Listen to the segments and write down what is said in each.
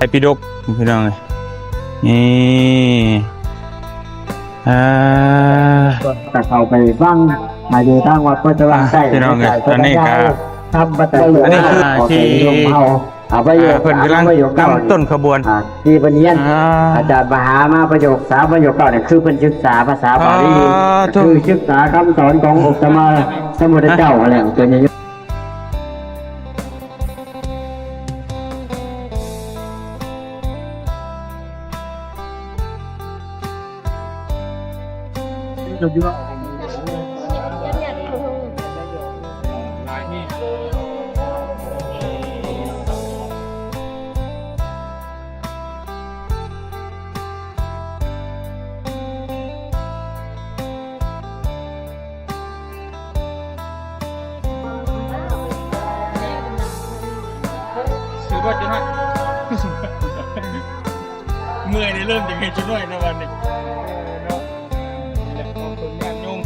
ໄຕປິດົກ ພີ່ນ້ອງເອີຍ ນີ້ ອ່າ ກໍເຂົ້າໄປຟັງ ຢູ່ທາງວັດໂພຊະວັນໄຊ ພີ່ນ້ອງເອີຍ ອັນນີ້ກໍ ທຳປະໄຕ ອັນນີ້ຄືທີ່ ອ່າ ເພິ່ນກຳລັງນຳຕົ້ນຂະບວນ ອ່າ ທີ່ເພິ່ນຮຽນ ອ່າ ອາຈານມະຫາມາປະໂຫຍກສາມປະໂຫຍກເກົ້ານີ້ ຄືເພິ່ນສຶກສາພາສາບາລີ ຄືສຶກສາຄຳສອນຂອງອົງສຳມາສຳພຸດທະເຈົ້າຫັ້ນແຫຼະ ຕົວນີ້ ຖືວ່າຈະໜ້ອຍ ເມື່ອຍນີ້ເລີ່ມຈະເຮັດຈະໜ້ອຍແລ້ວບັດນີ້ ເນາະ ນີ້ແຫຼະຂອງຄົນຍາດໂຍມ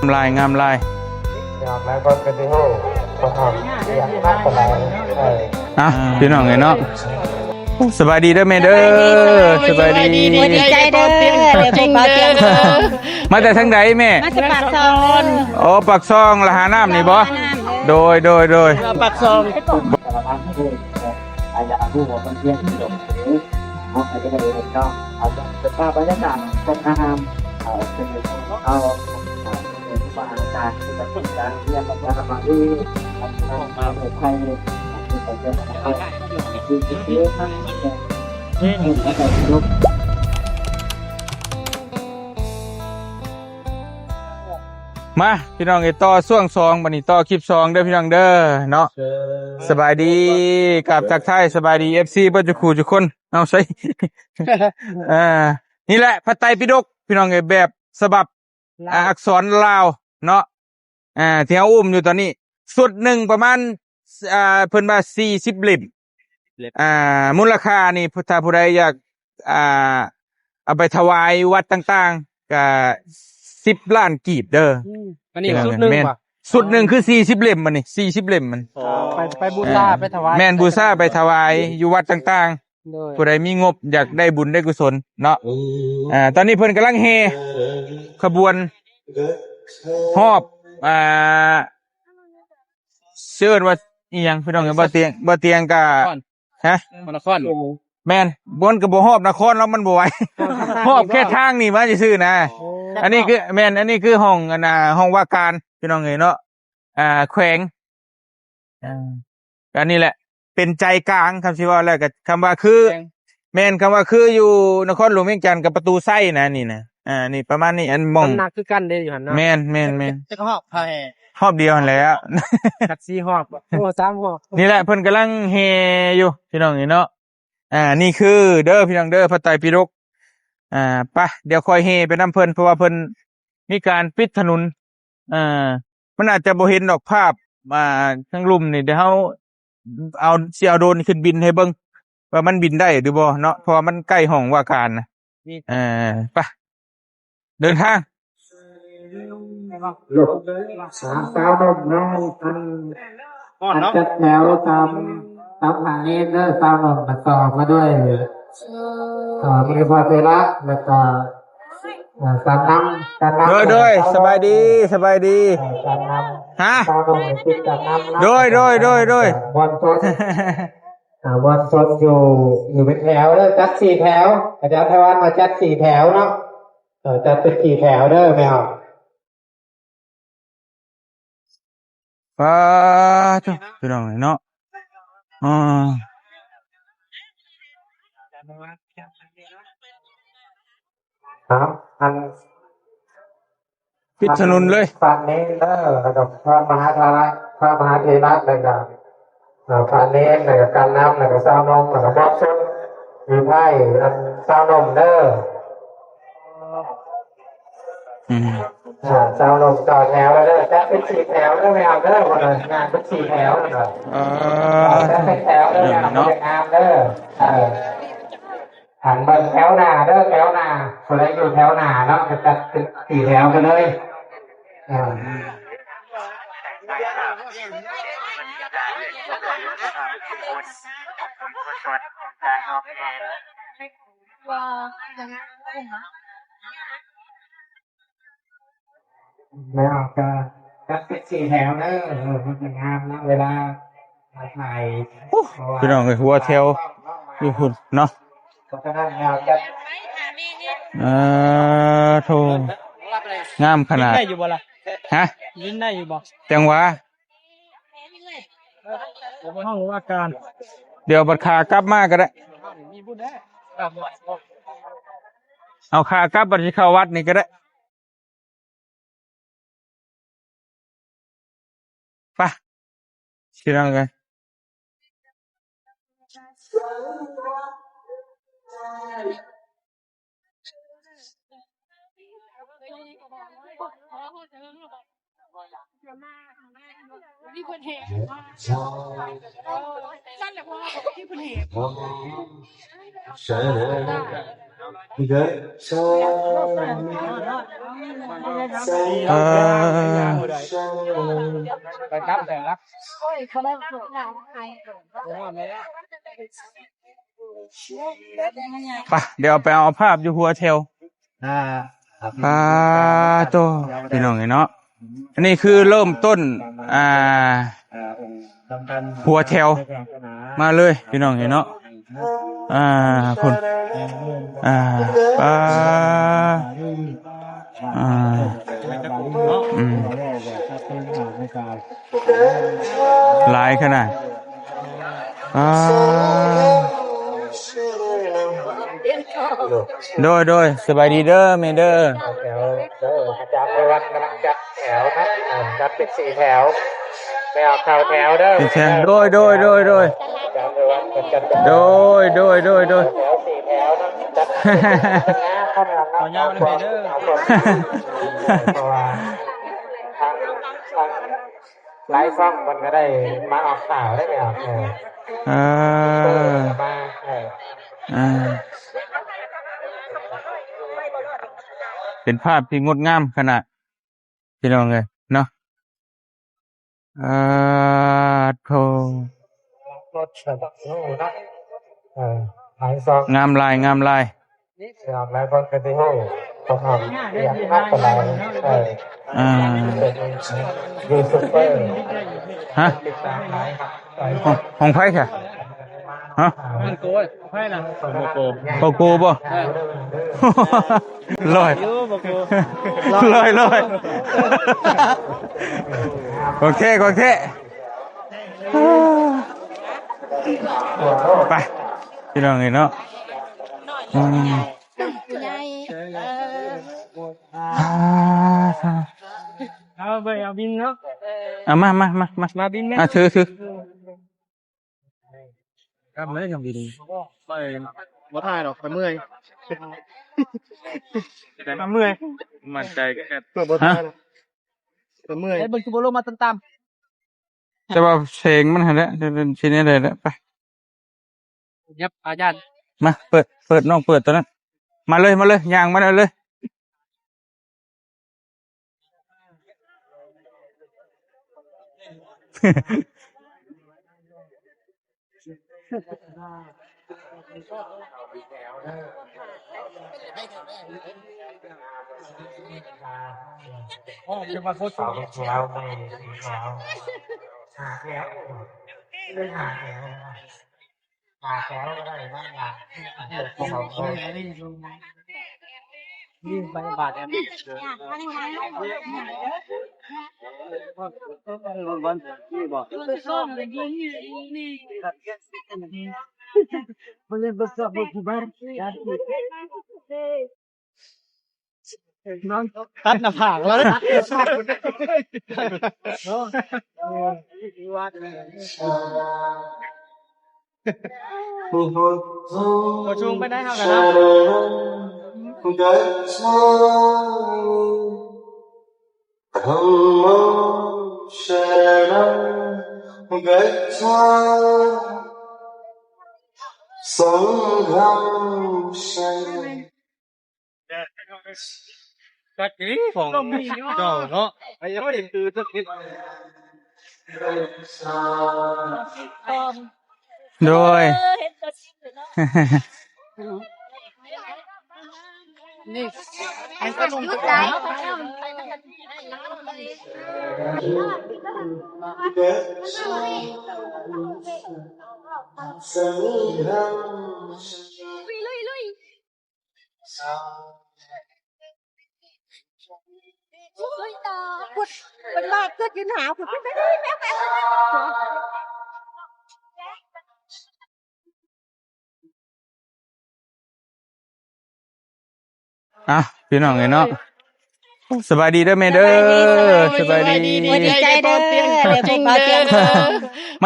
ງາມຫຼາຍ ງາມຫຼາຍ ຍາມຫຼາຍຄົນກໍຊິຮູ້ ເພາະເຮົາ ເອີ ອ່ະ ພີ່ນ້ອງເອີຍເນາະ ສະບາຍດີເດີແມ່ເດີ ສະບາຍດີ ສະບາຍດີ ດີໃຈເດີ ໄດ້ພົບບ່າວຕຽງ ມາແຕ່ທາງໃດແມ່? ມາແຕ່ປາກຊ່ອງ ອໍ ປາກຊ່ອງ ລະຫານ້ຳນີ້ບໍ່? ໂດຍ ໂດຍ ໂດຍ ປາກຊ່ອງ ສະພາບບັນຍາກາດກໍງາມ ເອີ ເປັນເອົາ ເອີ ເປັນຄູບາອາຈານທີ່ປະຕິບັດການຮຽນ ແລ້ວກໍມາດີ ມາໄທ ມາ ພີ່ນ້ອງເອີຍ ຕໍ່ຊ່ວງສອງ ບັດນີ້ຕໍ່ຄລິບສອງເດີພີ່ນ້ອງເດີເນາະ ສະບາຍດີ ກາບທັກທາຍສະບາຍດີ ເອັຟຊີ ເບິດທຸກຄູ່ທຸກຄົນ ເອົາໃສ່ ເອີ ນີ້ແຫຼະ ພະໄຕປິດົກ ພີ່ນ້ອງເອີຍ ແບບສະບັບ ລາວ ອ່າ ອັກສອນລາວເນາະ ອ່າ ທີ່ເຮົາອຸ້ມຢູ່ຕອນນີ້ ຊຸດໜຶ່ງປະມານ ອ່າ ເພິ່ນວ່າສີ່ສິບເຫຼັ້ມ ອ່າ ມູນລະຄ່ານີ້ ຜູ້ ຖ້າຜູ້ໃດຢາກ ອ່າ ເອົາໄປຖວາຍວັດຕ່າງໆ ກະສິບລ້ານກີບເດີ ອືມ ອັນນີ້ຊຸດໜຶ່ງ ແມ່ນ ບໍ່? ຊຸດໜຶ່ງຄືສີ່ສິບເຫຼັ້ມ ອັນນີ້ສີ່ສິບເຫຼັ້ມມັນ ອໍ ໄປ ໄປບູຊາ ໄປຖວາຍ ແມ່ນ ບູຊາໄປຖວາຍຢູ່ວັດຕ່າງໆ ໂດຍ ຜູ້ໃດມີງົບຢາກໄດ້ບຸນໄດ້ກຸສົນເນາະ ອືມ ອ່າ ຕອນນີ້ເພິ່ນກຳລັງແຫ່ຂະບວນຮອບ ອ່າ ເອີ້ນວ່າອີ່ຫຍັງ ພີ່ນ້ອງເອີຍ ບໍ່ຕຽງ ບໍ່ຕຽງກະ ຮະ ນະຄອນ ແມ່ນ ມັນກໍບໍ່ຮອບນະຄອນແລ້ວ ມັນບໍ່ໄຫວ ຮອບແຄ່ທາງນີ້ມາຊື່ໆນະ ໂອ້ ອັນນີ້ຄື ແມ່ນ ອັນນີ້ຄືຫ້ອງ ອັນນ່າ ຫ້ອງວ່າການ ພີ່ນ້ອງເອີຍເນາະ ອ່າ ແຂວງ ອ່າ ອັນນີ້ແຫຼະ ເປັນໃຈກາງ ຄຳຊິເວົ້າແລ້ວກໍ ຄຳວ່າຄື ແຂວງ ແມ່ນ ຄຳວ່າຄືຢູ່ນະຄອນຫຼວງວຽງຈັນກັບປະຕູໄຊນະ ນີ້ນະ ອ່າ ນີ້ປະມານນີ້ ອັນໝ່ອງ ນ້ຳໜັກຄືກັນເດ້ຢູ່ຫັ້ນເນາະ ແມ່ນໆໆ ຈັກຮອບ ຮອບດຽວຫັ້ນແຫຼະ ຈັກສີ່ຮອບ ໂອ້ ສາມຮອບ ນີ້ແຫຼະ ເພິ່ນກຳລັງແຫ່ຢູ່ ພີ່ນ້ອງເອີຍເນາະ ອ່າ ນີ້ຄືເດີພີ່ນ້ອງເດີ ພະໄຕປິດົກ ອ່າ ໄປ ດຽວຄ່ອຍແຫ່ໄປນຳເພິ່ນ ເພາະວ່າເພິ່ນມີການປິດຖະໜົນ ອ່າ ມັນອາດຈະບໍ່ເຫັນດອກພາບ ອ່າ ທາງລຸ່ມນີ້ ດຽວເຮົາເອົາ ຊິເອົາໂດຣນຂຶ້ນບິນໃຫ້ເບິ່ງວ່າມັນບິນໄດ້ຫຼືບໍ່ເນາະ ເພາະວ່າມັນໃກ້ຫ້ອງວ່າການນະ ເອີ ໄປ ເດີນທາງ ລູກ ສາວໜຸ່ມນ້ອຍ ອັນ ອັນຈັດແຖວຕາມ ຕາມຫາເນນເດີ ສາວໜຸ່ມມາຕໍ່ມາດ້ວຍ ເອີ ມີພະເຖລະ ແລ້ວກໍ ເອີ ການນຳ ການນຳ ໂດຍ ໂດຍ ສະບາຍດີ ສະບາຍດີ ເອີ ການນຳ ຮະ ສາວໜຸ່ມຕິດການນຳນະ ໂດຍ ໂດຍ ໂດຍ ໂດຍ ມ່ວນຊົນ ອ່າ ມ່ວນຊົນຢູ່ ຢູ່ເປັນແຖວເດີ ຈັດສີ່ແຖວ ອາຈານໄພວັນວ່າຈັດສີ່ແຖວເນາະ ເອີ ຈັດເປັນສີ່ແຖວເດີແມ່ເຮົາ ປາໂທ້ ພີ່ນ້ອງເອີຍເນາະ ອໍ ເອົາ ອັນ ປິດຖະໜົນເລີຍ ພະເນນເດີ ແລ້ວກໍພະມະຫາທະລະ ພະມະຫາເຖລະ ແລ້ວກໍ ອ່າ ພະເນນ ແລ້ວກໍການນຳ ແລ້ວກໍຊາວໜຸ່ມ ແລ້ວກໍໝໍ້ສົດ ຢູ່ທ້າຍ ອັນ ຊາວໜຸ່ມເດີ ອືມ ອ່າ ຊາວໜຸ່ມຕໍ່ແຖວເດີ ຈັດເປັນສີ່ແຖວເດີ ແມ່ເຮົາເດີ ພຸ້ນນະ ງານເປັນສີ່ແຖວເນາະ ເອີ ຈັດເປັນແຖວເດີ ງາມເນາະ ງາມເດີ ເອີ ອັນເບິ່ງແຖວໜ້າເດີ ແຖວໜ້າ ຜູ້ໃດຢູ່ແຖວໜ້າເນາະ ກໍຈັດເປັນສີ່ແຖວໄປເລີຍ ເອີ. แล้วก็จัดเป็นสี่แถวเด้อ เออ มันจะงามเนาะ เวลามาถ่าย โอ้ พี่น้องเอ้ย หัวแถวอยู่พุ้นเนาะ เพราะฉะนั้นเราจะ เออ โธ่ งามขนาด ได้อยู่บ่ล่ะ ฮะ เล่นได้อยู่บ่ จังหวะ ห้องว่าการ เดี๋ยวบัดขากลับมาก็ได้ เอาขากลับบัดสิเข้าวัดนี่ก็ได้ ไป พี่น้องเอ้ย ไป เดี๋ยวไปเอาภาพอยู่หัวแถว อ่า ครับ ปาโต พี่น้องเอ้ยเนาะ อันนี้คือเริ่มต้น อ่า อ่า องค์สำคัญ หัวแถว มาเลย พี่น้องเอ้ยเนาะ อ่า พุ้น อ่า ปา อ่า อืม หลายขนาด อ่า ໂດຍ ໂດຍ ສະບາຍດີເດີ ແມ່ເດີ ແຖວ ເດີ ອາຈານໄພວັດກຳລັງຈັດແຖວນະ ເອີ ຈັດເປັນສີ່ແຖວ ແມ່ອອກເຂົ້າແຖວເດີ ເປັນແຖວ ໂດຍ ໂດຍ ໂດຍ ໂດຍ ອາຈານໄພວັດເພິ່ນຈັດ ໂດຍ ໂດຍ ໂດຍ ໂດຍ ແຖວສີ່ແຖວນະ ຈັດເປັນສີ່ແຖວນະ ຂ້າງຫຼັງເອົາ ເອົາ ເພາະວ່າທາງ ທາງ ຫຼາຍຊ່ອງເພິ່ນກໍໄດ້ມາອອກຂ່າວໄດ້ແລ້ວ ເອີ ເອີ ມາ ເອີ ອ່າ ເປັນພາບທີ່ງົດງາມຂະໜາດ ພີ່ນ້ອງເອີຍເນາະ ອາ ໂທ ເອີ ງາມຫຼາຍ ງາມຫຼາຍ. ຫຼາຍຄົນກໍຊິຮູ້ ເພາະວ່າເປັນນັກຫຼາຍ ເອີ ອ່າ ເປັນຢູທູບເບີ ຮະ ຕິດຕາມຫຼາຍ ຂອງ ຂອງໃຜຊະ ຮະ ໂກໂກ້ ໃຜນະ ໂກໂກ້ ໂກໂກ້ບໍ່ ເອີ ລອຍ ໂກໂກ້ ລອຍ ລອຍ ຂອງແທ້ ຂອງແທ້. ໄປ ພີ່ນ້ອງເອີຍເນາະ ອືມ ຜູ້ໃຫຍ່ ເອີ ອ່າ ເອົາໄປເອົາບິນເນາະ ເອົາມາ ມາ ມາ ມາ ມາບິນແມ່ ອ່າ ຖື ຖື ກັບເລີຍກັບບິນ ໄປ ບໍ່ຖ່າຍດອກ ຂ້ອຍເມື່ອຍ ຂ້ອຍເມື່ອຍ ໝັ້ນໃຈກັນແທ້ ຂ້ອຍບໍ່ຖ່າຍດອກ ຂ້ອຍເມື່ອຍ ເບິ່ງຄືບໍ່ລົງມາຕາມ ແຕ່ວ່າເສງມັນຫັ້ນແຫຼະ ຊິແນວໃດແຫຼະ ໄປ ຍັບອາຈານ ມາ ເປີດ ເປີດ ນ້ອງເປີດຕົວນັ້ນ ມາເລີຍ ມາເລີຍ ຍ່າງມາເລີຍ ຕັດໜ້າຜາກແລ້ວ ຕັດໜ້າຜາກ ບໍ່ສູງປານໃດເຮົາກໍໄດ້ ຈັກອີ່ຫຼີຂອງເຈົ້າເນາະ ໄອ້ເຈົ້າຄືຈັກ ໂດຍ ເອີ ເຫັນຕົວຈິງເລີຍເນາະ ນີ້ ອັນກໍລົງໄປ ລຸຍໆໆ ເປັນລາດເກີດຂຶ້ນຫາ ອ່ະ ພີ່ນ້ອງເອີຍເນາະ ສະບາຍດີເດີແມ່ເດີ ສະບາຍດີ ສະບາຍດີ ດີໃຈເດີ ໄດ້ພົບເຈົ້າ ມ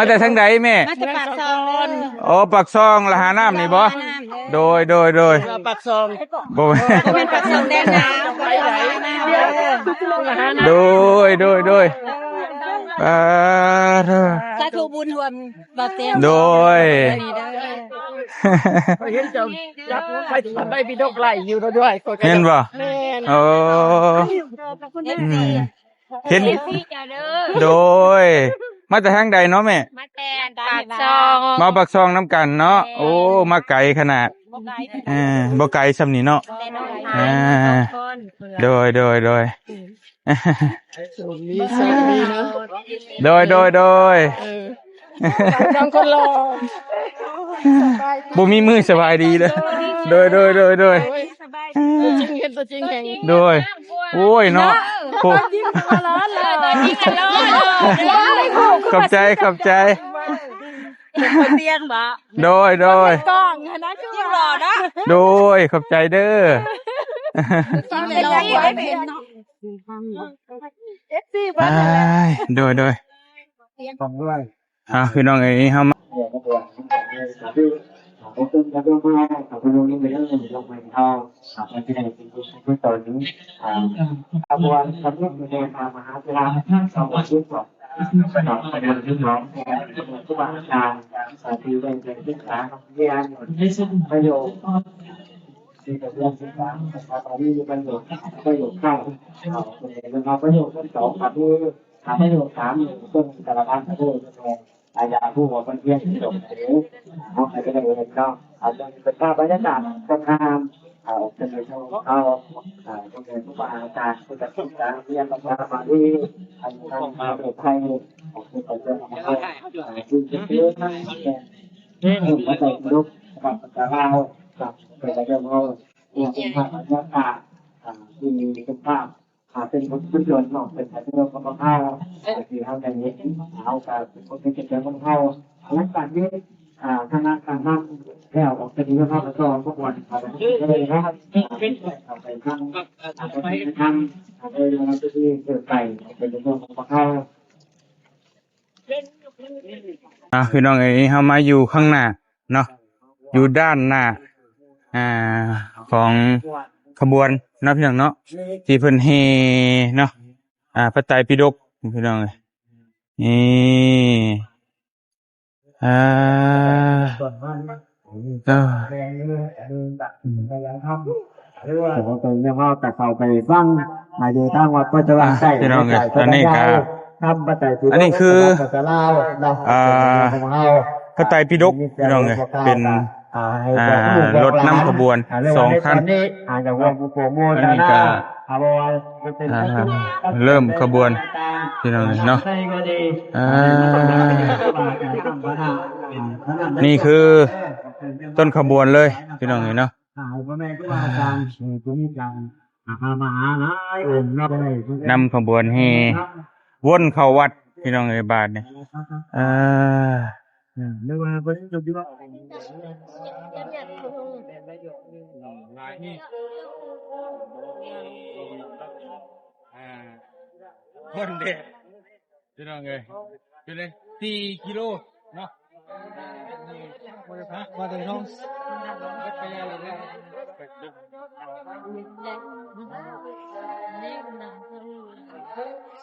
າແຕ່ທາງໃດແມ່? ມາແຕ່ປາກຊ່ອງເດີ ອໍ ປາກຊ່ອງ ລະຫານ້ຳນີ້ບໍ່? ໂດຍ ໂດຍ ໂດຍ ປາກຊ່ອງ ບໍ່ ບໍ່ແມ່ນປາກຊ່ອງແດນນາວ ໂດຍ ໂດຍ ໂດຍ ອ່າ ສາທຸບຸນຮ່ວມ ບໍ່ເຕັມ ໂດຍ ອັນນີ້ເດີ ຂ້ອຍເຫັນເຈົ້າຈັບໄປ ໄປພິດົກໄລ່ຢູ່ເນາະ ດ້ວຍ ຂ້ອຍກໍ ແມ່ນບໍ່? ແມ່ນ ໂອ້ ເອັຟຊີ ອືມ ເຫັນ ເອັຟຊີເຈົ້າເດີ ໂດຍ ມາແຕ່ທາງໃດເນາະແມ່? ມາແຕ່ປາກຊ່ອງ ມາປາກຊ່ອງນຳກັນເນາະ ແມ່ນ ໂອ້ ມາໄກຂະໜາດ ບໍ່ໄກ ເອີ ບໍ່ໄກຊ່ຳນີ້ເນາະ ແຕ່ນ້ອງ ອ່າ ສອງຄົນ ໂດຍ ໂດຍ ໂດຍ ໂຊກດີ ໂຊກດີເນາະ ໂດຍ ໂດຍ ໂດຍ ເອີ ສອງຄົນຫຼໍ່ ບໍ່ມີມື້ສະບາຍດີເລີຍ ໂດຍ ໂດຍ ໂດຍ ໂດຍ ໂດຍ ສະບາຍດີ ຕົວຈິງເຫັນຕົວຈິງແຮງ ໂດຍ ໂອ້ຍເນາະ ໂອ້ ເອີ ຕົວຈິງກໍຫຼໍ່ ເອີ ຕົວຈິງກໍຫຼໍ່ ຂອບໃຈ ຂອບໃຈ ເປັນຄົນຕຽງບໍ່? ໂດຍ ໂດຍ ກ້ອງຫັ້ນນະ ຄືຫຼໍ່ເນາະ ໂດຍ ຂອບໃຈເດີ ເປັນໄງ ເອັຟຊີ ເບິ່ງ ໂດຍ ໂດຍ ຂອບໃຈ ອ່າ ພີ່ນ້ອງເອີຍ ເຮົາມາ ຂະບວນສຳນຶກໃນພະມະຫາເຖລະສອງພັນສິບສອງ ຂອບຄຸນພີ່ນ້ອງ ຄູບາອາຈານ ທີ່ໄດ້ໄປສຶກສາຮຽນ ເປັນປະໂຫຍດ ທີ່ໄດ້ຮຽນສຶກສາ ປະໂຫຍດ ປະໂຫຍດເກົ້າ ເອົາປະໂຫຍດທີສອງ ກໍຄືປະໂຫຍດສາມ ຕົ້ນກາລະບັນ ອາ ຢາກຮູ້ວ່າເພິ່ນຮຽນຈົບແລ້ວ ເຮົາກໍຈະໄດ້ເຫັນເນາະ ອາ ເປັນພາບບັນຍາກາດສະຖານ ເອີ ເປັນເລື່ອງຂອງເຮົາ ເອີ ເປັນເລື່ອງຂອງຄູບາອາຈານ ເພິ່ນກໍສຶກສາຮຽນພາສາບາລີ ອັນທາງປະເທດໄທ ເປັນເລື່ອງຂອງເຮົາ ເອີ ທີ່ເປັນເລື່ອງຂອງ ເອີ ພາສາລາວ ພາສາລາວ ເປັນເລື່ອງຂອງເຮົາ ເປັນພາບບັນຍາກາດ ເອີ ທີ່ເປັນພາບ ອ່າ ເປັນບົດ ບົດຍນເນາະ ເປັນການເດີນຂອງພວກເຮົາ ທີ່ເຮົາໄດ້ເຫັນ ເຮົາກໍເປັນຄົນເປັນເຈົ້າຂອງເຮົາ ຫຼັງຈາກນີ້ ອ່າ ຄະນະການນຳແລ້ວອອກຈາກນີ້ ເຮົາກໍຕ້ອງມາກ່ອນ ເຂົ້າໄປເລີຍເນາະ ເຂົ້າໄປທາງ ອ່າ ໄປທາງ ອ່າ ໄປເລື່ອງທີ່ເກີດໄປ ເປັນເລື່ອງຂອງພວກເຮົາ. ອ່າ ພີ່ນ້ອງເອີຍ ເຮົາມາຢູ່ຂ້າງໜ້າເນາະ ຢູ່ດ້ານໜ້າ ອ່າ ຂອງຂະບວນເນາະ ພີ່ນ້ອງເນາະ ທີ່ເພິ່ນແຫ່ເນາະ ອ່າ ພະໄຕປິດົກ ພີ່ນ້ອງເອີຍ ນີ້ ອ່າ ເອີ ເຮົາກໍເຂົ້າໄປຟັງ ອ່າ ຢູ່ທາງວັດໂພຊະວັນໃຕ້ ພີ່ນ້ອງເອີຍ ອັນນີ້ກໍ ອັນນີ້ຄື ອ່າ ພະໄຕປິດົກ ພີ່ນ້ອງເອີຍ ເປັນ ອ່າ ລົດນຳຂະບວນສອງຄັນ ອັນນີ້ກໍ ອ່າ ເລີ່ມຂະບວນ ພີ່ນ້ອງເອີຍເນາະ ອ່າ ນີ້ຄືຕົ້ນຂະບວນເລີຍ ພີ່ນ້ອງເອີຍເນາະ. ອ່າ ໃຫ້ພໍ່ແມ່ຄູບາອາຈານ ເອີ ຜູ້ມີການ ອ່າ ພາມາຫາຫຼາຍອົງເນາະ ນຳຂະບວນແຫ່ວົນເຂົ້າວັດ ພີ່ນ້ອງເອີຍ ບາດນີ້ ເອີ ເອີ ຫຼືວ່າເພິ່ນຢູ່ ຫຼາຍນີ້ ອ່າ ຄົນເດ້ ພີ່ນ້ອງເອີຍ ຢູ່ໃນສີ່ກິໂລເນາະ ຮະ ມາແຕ່ນ້ອງ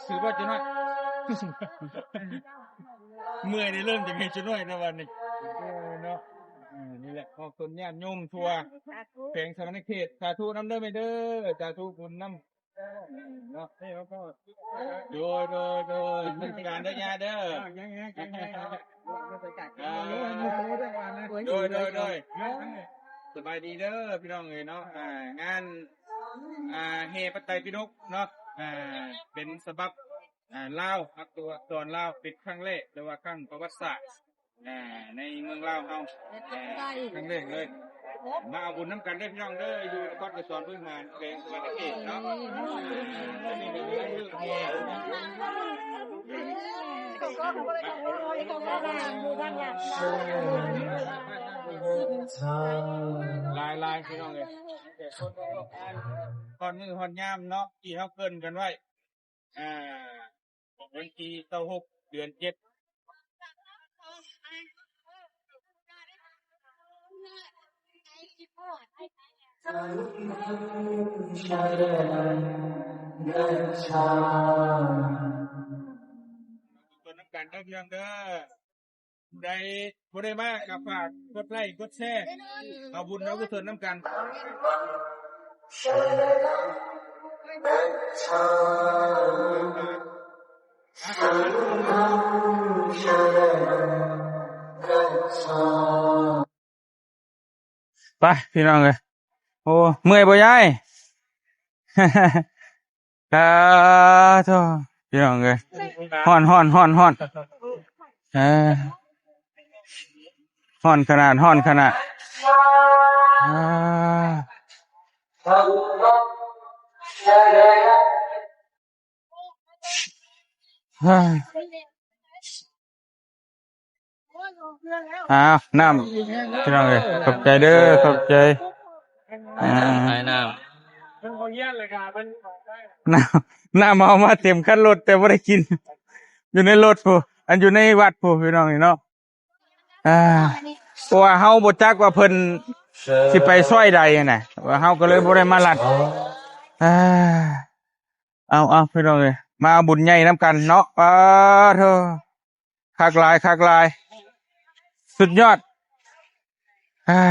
ຊື່ວ່າເຈົ້ານ້ອຍ ເມື່ອຍເດ້ ເລີ່ມຈາກໃຫ້ເຈົ້ານ້ອຍແລ້ວບັດນີ້ ເອີ ເນາະ ເອີ ນີ້ແຫຼະ ຂອບຄຸນຍາດໂຍມທົ່ວແຂວງສະຫວັນນະເຂດ ສາທຸນຳເດີແມ່ເດີ ສາທຸບຸນນຳ. ໂດຍ ໂດຍ ໂດຍ ນະມັດສະການເດີຍ່າເດີ. ອ່າ ໂດຍ ໂດຍ ໂດຍ ສະບາຍດີເດີພີ່ນ້ອງເອີຍເນາະ. ອ່າ ງານ ອ່າ ແຫ່ປັດໄຕປິດົກເນາະ ອ່າ ເປັນສະບັບ ອ່າ ລາວ ອັກສອນລາວ ເປັນຄັ້ງແລກ ຫຼືວ່າຄັ້ງປະຫວັດສາດ ອ່າ ໃນເມືອງລາວເຮົາ ເປັນຄັ້ງແລກເລີຍ. ມາເອົາບຸນນຳກັນເດີພີ່ນ້ອງເດີ ຢູ່ນະຄອນໄກສອນ ວິຫານ ແຂວງສະຫວັນນະເຂດເນາະ. ຫຼາຍໆ ພີ່ນ້ອງເອີຍ ຮອດມື້ຮອດຍາມເນາະ ທີ່ເຮົາເກີ່ນກັນໄວ້ ອ່າ ວັນທີຊາວຫົກ ເດືອນເຈັດ. ເບິ່ງນຳກັນເດີພີ່ນ້ອງເດີ. ຜູ້ໃດບໍ່ໄດ້ມາກໍຝາກກົດໄລ້ກົດແຊ ເອົາບຸນເອົາກຸສົນນຳກັນ. ໄປພີ່ນ້ອງເອີຍ. ໂອ້ ເມື່ອຍບໍ່ຍາຍ? ສາທຸ ພີ່ນ້ອງເອີຍ ຮ້ອນ ຮ້ອນ ຮ້ອນ ຮ້ອນ ເອີ ຮ້ອນຂະໜາດ ຮ້ອນຂະໜາດ. ອ່າ ອ້າວ ນ້ຳ ພີ່ນ້ອງເອີຍ ຂອບໃຈເດີ ຂອບໃຈ. ອ່າ ຂາຍນ້ຳ ນ້ຳ ນ້ຳເອົາມາເຕັມຄັນລົດ ແຕ່ບໍ່ໄດ້ກິນ ຢູ່ໃນລົດພຸ້ນ ອັນຢູ່ໃນວັດພຸ້ນ ພີ່ນ້ອງນີ້ເນາະ. ອ່າ ເພາະວ່າເຮົາບໍ່ຈັກວ່າເພິ່ນຊິໄປຊອຍໃດຫັ້ນນະ ວ່າເຮົາກໍເລີຍບໍ່ໄດ້ມາລັດ. ອ່າ ເອົາ ເອົາ ພີ່ນ້ອງເອີຍ ມາເອົາບຸນໃຫຍ່ນຳກັນເນາະ. ປາໂທ ຄັກຫຼາຍ ຄັກຫຼາຍ ສຸດຍອດ. ອ່າ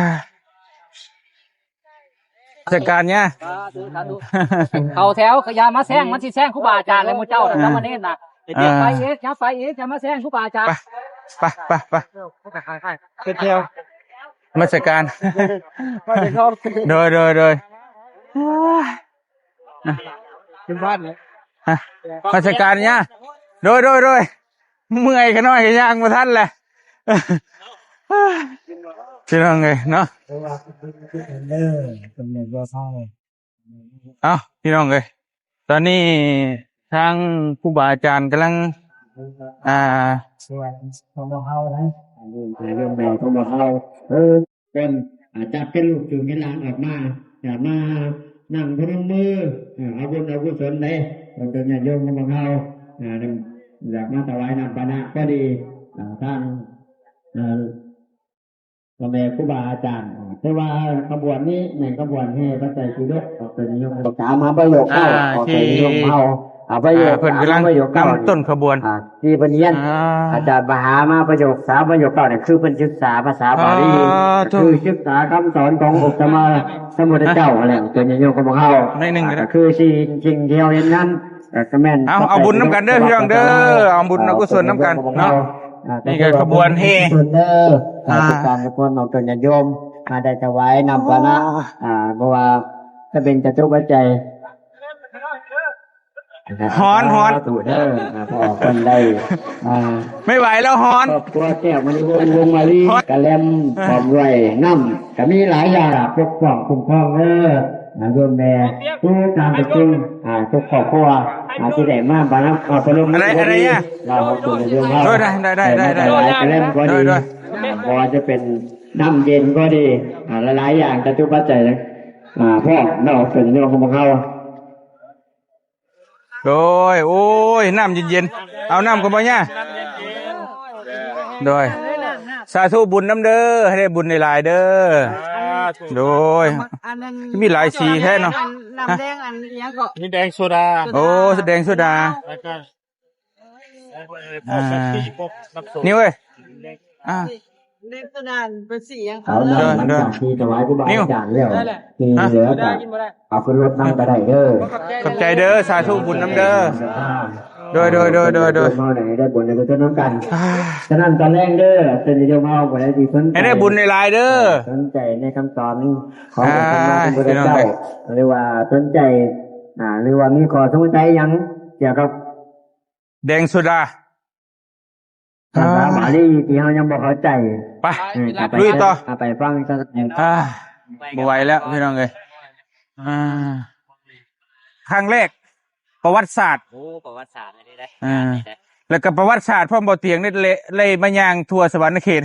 ສະການຍາ ສາທຸ ສາທຸ ເຂົ້າແຖວ ຢ່າມາແຊງ ມັນຊິແຊງຄູບາອາຈານແລ້ວ ໝູ່ເຈົ້ານະ ສາມະເນນນະ. ເອີ ຢ່າໄປອີກ ຢ່າໄປອີກ ຢ່າມາແຊງຄູບາອາຈານ. ໄປ ໄປ ໄປ ໄປ ເປັນແຖວ ນະມັດສະການ. ໂດຍ ໂດຍ ໂດຍ ເປັນບ້ານເລີຍ ນະມັດສະການຍາ. ໂດຍ ໂດຍ ໂດຍ ເມື່ອຍຂະນ້ອຍກໍຍ່າງບໍ່ທັນແຫຼະ ພີ່ນ້ອງເອີຍເນາະ. ເອົ້າ ພີ່ນ້ອງເອີຍ ຕອນນີ້ທາງຄູບາອາຈານກຳລັງ ອ່າ ເລື່ອງແມ່ຂອງພວກເຮົາ ເອີ ເພິ່ນ ອ່າ ຈັບເປັນລູກຈຸງເປັນຫຼານອອກມາ ອ່າ ມານັ່ງພະນົມມື ເອີ ເອົາບຸນເອົາກຸສົນເດ້ ເອີ ເປັນຍາດໂຍມຂອງພວກເຮົາ ອ່າ ຢາກມາຖວາຍນ້ຳປານະກໍດີ ອ່າ ທາງ ອ່າ ພໍ່ແມ່ຄູບາອາຈານ ອ່າ ແຕ່ວ່າຂະບວນນີ້ແມ່ນຂະບວນແຫ່ປັດໄຕປິດົກ ອອກໄປນິຍົມ ສາມ ຫາປະໂຫຍກເກົ້າ ອ່າ ອອກໄປນິຍົມເຮົາ ອ່າ ປະໂຫຍກ ອ່າ ເພິ່ນກຳລັງນຳຕົ້ນຂະບວນ ອ່າ ທີ່ເພິ່ນຮຽນ ອ່າ ອາຈານມະຫາມາປະໂຫຍກສາມ ປະໂຫຍກເກົ້ານີ້ ຄືເພິ່ນສຶກສາພາສາບາລີ ອ່າ ຄືສຶກສາຄຳສອນຂອງອົງສຳມາສຳພຸດທະເຈົ້າຫັ້ນແຫຼະ ເປັນຍາດໂຍມຂອງພວກເຮົາ ໜ້ອຍໜຶ່ງ ອ່າ ກໍຄືສິ່ງ ສິ່ງທີ່ເຮົາເຮັດນັ້ນ ກໍແມ່ນ ເອົາ ເອົາບຸນນຳກັນເດີພີ່ນ້ອງເດີ ເອົາບຸນເອົາກຸສົນນຳກັນເນາະ. ອ່າ ນີ້ກໍຂະບວນແຫ່ ເດີ ອ່າ ທຸກທ່ານທຸກຄົນ ອອກຕົນຍາດໂຍມ ມາໄດ້ຖວາຍນ້ຳປານະ ອ່າ ເພາະວ່າຈະເປັນຈະຕຸປັດໄຈ ຮ້ອນ ຮ້ອນ ສາທຸເດີ ອ່າ ຂໍເພິ່ນໄດ້ ອ່າ ໄມ່ໄຫວແລ້ວ ຮ້ອນ ຄອບຄົວແກ້ວມະນີວົງ ວົງມາລີ ກະແລັມ ພ້ອມດ້ວຍນ້ຳ ກະມີຫຼາຍຢ່າງ ປົກປ້ອງຄຸ້ມຄອງເດີ ອ່າ ໂຍມແມ່ ທຸກທ່ານທຸກຄົນ ອ່າ ທຸກຄອບຄົວ ອ່າ ທີ່ໄດ້ມາບານະ ອ່າ ປະນົມມື ອັນໃດ ອັນໃດ ລາວເຮົາຕົນຍາດໂຍມເຮົາ ໂດຍ ໄດ້ ໄດ້ ໄດ້ ໄດ້ ໄດ້ ຫຼາຍກະແລັມກໍດີ ໂດຍ ໂດຍ ອ່າ ບໍ່ວ່າຈະເປັນນ້ຳເຢັນກໍດີ ອ່າ ຫຼາຍໆຢ່າງ ຈະຕຸປັດໄຈ ອ່າ ພ້ອມເນາະ ເປັນໂຍມຂອງພວກເຮົາ. ໂດຍ ໂອ້ຍ ນ້ຳເຢັນໆ ເອົານ້ຳກັນບໍ່ຍ່າ ໂດຍ ສາທຸບຸນນຳເດີ ໃຫ້ໄດ້ບຸນຫຼາຍໆເດີ ສາທຸ ໂດຍ ອັນນັ້ນ ມີຫຼາຍສີແທ້ເນາະ ອັນນ້ຳແດງ ອັນຫຍັງເກາະ ມີແດງໂຊດາ ໂອ້ ແດງໂຊດາ ແລ້ວກໍ ອ່າ ນີ້ເວີ້ຍ ອ່າ ເດັກຕົວນັ້ນເປັນສີຫຍັງ? ເອົາລະ ເດີ ຫຼັງຈາກທີ່ຖວາຍຄູບາອາຈານແລ້ວ ນີ້ແຫຼະ ກໍເອົາຂຶ້ນລົດນຳກໍໄດ້ເດີ. ຂອບໃຈເດີ ສາທຸບຸນນຳເດີ. ໂດຍ ໂດຍ ໂດຍ ໂດຍ ໂດຍ ມາໄດ້ ໄດ້ບຸນໄດ້ກຸສົນນຳກັນ. ອ່າ ສະນັ້ນຕອນແລງເດີ ເຊີນຍາດໂຍມເຮົາຜູ້ໃດທີ່ສົນໃຈ ໃຫ້ໄດ້ບຸນຫຼາຍໆເດີ ສົນໃຈໃນຄຳສອນຂອງ ອ່າ ພະສຳມາສຳພຸດທະເຈົ້າ ພີ່ນ້ອງເອີຍ ຫຼືວ່າສົນໃຈ ອ່າ ຫຼືວ່າມີຂໍ້ສົງໄສຫຍັງກ່ຽວກັບ ແດງໂຊດາ ພາສາບາລີທີ່ເຮົາຍັງບໍ່ເຂົ້າໃຈ. ໄປ ເອີ ເອົາໄປ ລຸຍຕໍ່ ເອົາໄປຟັງກັນ. ອ່າ ບໍ່ໄຫວແລ້ວພີ່ນ້ອງເອີຍ. ອ່າ ຄັ້ງແລກປະຫວັດສາດ. ໂອ້ ປະຫວັດສາດນີ້ໄດ້ ອ່າ ແລ້ວກໍປະຫວັດສາດພ້ອມ ບໍ່ຕຽງນີ້ ໄດ້ມາຍ່າງທົ່ວສະຫວັນນະເຂດ.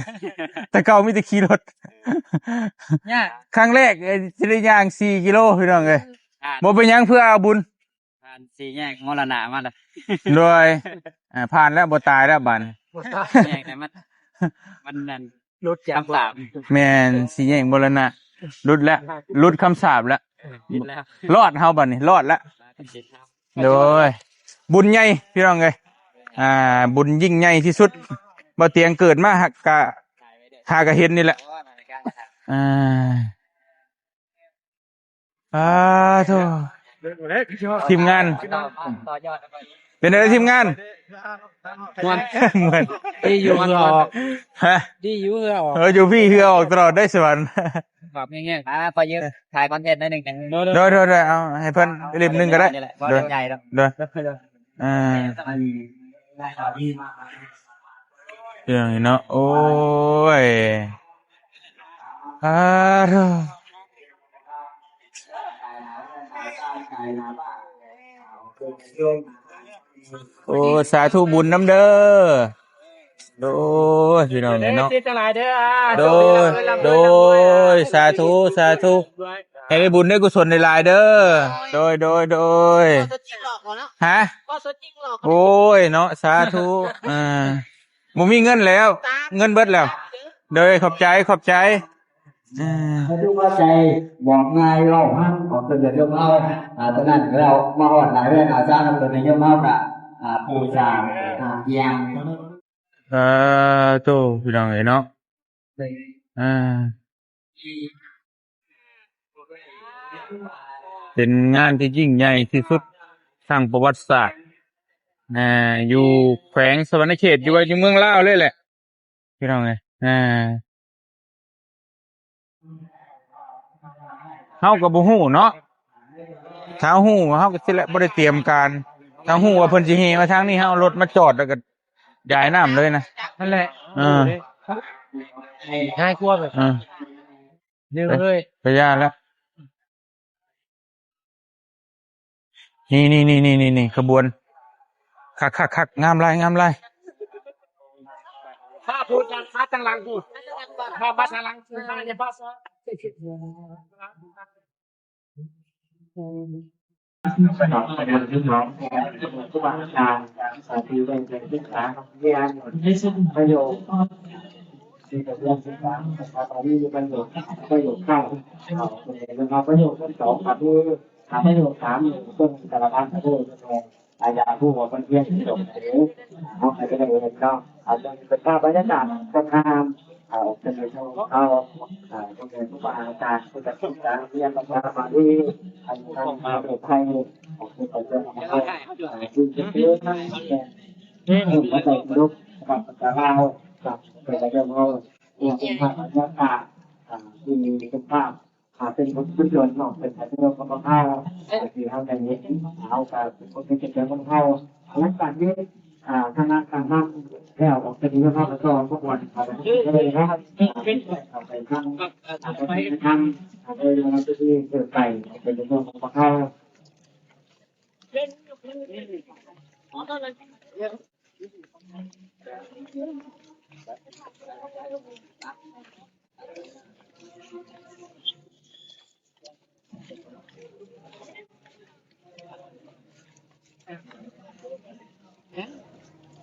ແຕ່ເກົ່າມີແຕ່ຂີ່ລົດ ຍາກ. ຄັ້ງແລກ ເອີ ຊິໄດ້ຍ່າງສີ່ກິໂລພີ່ນ້ອງເອີຍ. ບໍ່ເປັນຫຍັງ ເພື່ອເອົາບຸນ. ຜ່ານສີ່ແຍກມໍລະນະມາແລ້ວ. ໂດຍ ອ່າ ຜ່ານແລ້ວ ບໍ່ຕາຍແລ້ວບາດນີ້. ແຍກນັ້ນມັນ ມັນນັ້ນ ຫຼຸດຈາກຄຳສາບ. ແມ່ນ ສີ່ແຍກມໍລະນະ ຫຼຸດແລ້ວ ຫຼຸດຄຳສາບແລ້ວ. ເອີ ຫຼຸດແລ້ວ ລອດເຮົາບາດນີ້ ລອດແລ້ວ. ໂດຍ ບຸນໃຫຍ່ພີ່ນ້ອງເອີຍ ອ່າ ບຸນຍິ່ງໃຫຍ່ທີ່ສຸດ ບໍ່ຕຽງເກີດມາຫາກະ ຫາກະເຫັນນີ້ແຫຼະ. ອ່າ ອ່າ ໂທ ທີມງານ ເປັນໃດທີມງານ? ມ່ວນ ມ່ວນ ດີຢູ່ເຫື່ອອອກ. ຮະ? ດີຢູ່ເຫື່ອອອກ. ເອີ ຢູ່ພີ້ເຫື່ອອອກຕະຫຼອດໄດ໋ສະຫວັນ. ບອກແຮງໆ ອ່າ ຂໍຢືມຖ່າຍຄອນເທັນໜ້ອຍໜຶ່ງ. ໂດຍ ໂດຍ ໂດຍ ເອົາໃຫ້ເພິ່ນເລັບໜຶ່ງກໍໄດ້. ໂດຍ ເອົາເລັບໃຫຍ່ເນາະ. ໂດຍ ເອີ ເລື່ອງນີ້ເນາະ ໂອ້ຍ ອາໂທ ໂອ້ ສາທຸບຸນນຳເດີ. ໂອ້ຍ ພີ່ນ້ອງເອີຍເນາະ ດີຈັງຫຼາຍເດີ. ໂດຍ ໂດຍ ສາທຸ ສາທຸ ໃຫ້ໄດ້ບຸນໄດ້ກຸສົນຫຼາຍໆເດີ. ໂດຍ ໂດຍ ໂດຍ ຮະ? ໂອ້ຍເນາະ ສາທຸ. ອ່າ ບໍ່ມີເງິນແລ້ວ ເງິນເບິດແລ້ວ. ໂດຍ ຂອບໃຈ ຂອບໃຈ. ອ່າ ບໍ່ໄດ້ວ່າໃຈ ບອກງ່າຍເວົ້າພັງ ຂອງເພິ່ນກໍຍົກເອົາ. ອ່າ ຕອນນັ້ນແລ້ວມາຮອດໜ້າເຮືອນອາຈານເພິ່ນກໍຍົກເອົາກະ ອ່າ ປູຊາ ອ່າ ຢ່າງ ສາທຸ ພີ່ນ້ອງເອີຍເນາະ. ອ່າ ເປັນງານທີ່ຍິ່ງໃຫຍ່ທີ່ສຸດທາງປະຫວັດສາດ ອ່າ ຢູ່ແຂວງສະຫວັນນະເຂດ ຢູ່ ຢູ່ເມືອງລາວເລີຍແຫຼະ ພີ່ນ້ອງເອີຍ. ອ່າ ເຮົາກໍບໍ່ຮູ້ເນາະ ຖ້າຮູ້ເຮົາກໍຊິແຫຼະ ບໍ່ໄດ້ຕຽມການ. ຖ້າຮູ້ວ່າເພິ່ນຊິແຫ່ມາທາງນີ້ ເຮົາເອົາລົດມາຈອດ ແລ້ວກໍຢາຍນ້ຳເລີຍນະ. ນັ້ນແຫຼະ ເອີ ງ່າຍກວ່າແບບ ເອີ ເດີເລີຍ ໄປ ໄປຢ່າແລ້ວ. ນີ້ໆໆໆ ຂະບວນ ຄັກໆໆ ງາມຫຼາຍ ງາມຫຼາຍ. ພາພຸດມາທາງຫຼັງພຸ້ນ ພາມາທາງຫຼັງພຸ້ນ ພາຢ່າພາຊ້ອນ. ສະໜອບສະໜູນລູກນ້ອງ ຄູບາອາຈານ ທີ່ໄດ້ໄປສຶກສາຮຽນ ປະໂຫຍດ ທີ່ໄປຮຽນສຶກສາພາສາບາລີ ປະໂຫຍດ ປະໂຫຍດເກົ້າ ເອົາໄປເບິ່ງເອົາ. ປະໂຫຍດທີສອງກໍຄື ອ່າ ປະໂຫຍດສາມນີ້ ເພິ່ນສາລະພັນ ກໍຄື ອາ ຢາກຮູ້ວ່າເພິ່ນຮຽນຈົບໄສ ເຮົາກໍຈະໄດ້ເຫັນເນາະ. ອາ ເປັນພາບບັນຍາກາດສະຖານ ເອີ ເປັນໂຊເຮົາ ເອີ ເປັນຄູບາອາຈານ ຜູ້ຈັດການຮຽນພາສາບາລີ ອັນ ທາງປະເທດໄທ ເປັນເຈົ້າຂອງເຮົາ ເອີ ທີ່ເປັນ ເອີ ພາສາລາວ ກັບເປັນເຈົ້າຂອງເຮົາ ເປັນພາບບັນຍາກາດ ອ່າ ທີ່ເປັນພາບ ອ່າ ເປັນບຸນກຸສົນເນາະ ເປັນບຸນກຸສົນຂອງເຮົາ ທີ່ເຮົາໄດ້ເຫັນ ເຮົາກໍເປັນບຸນເປັນກຸສົນຂອງເຮົາ. ຫຼັງຈາກນີ້ ອ່າ ຄະນະການນຳແລ້ວ ອອກຈາກນີ້ເຮົາກໍຕໍ່ຂະບວນເຂົ້າໄປເລີຍເນາະ ເຂົ້າໄປທາງ ອ່າ ທາງ ອ່າ ໂດຍລຳດັບທີ່ເກີດໄປ ເປັນເລື່ອງຂອງພວກເຮົາ.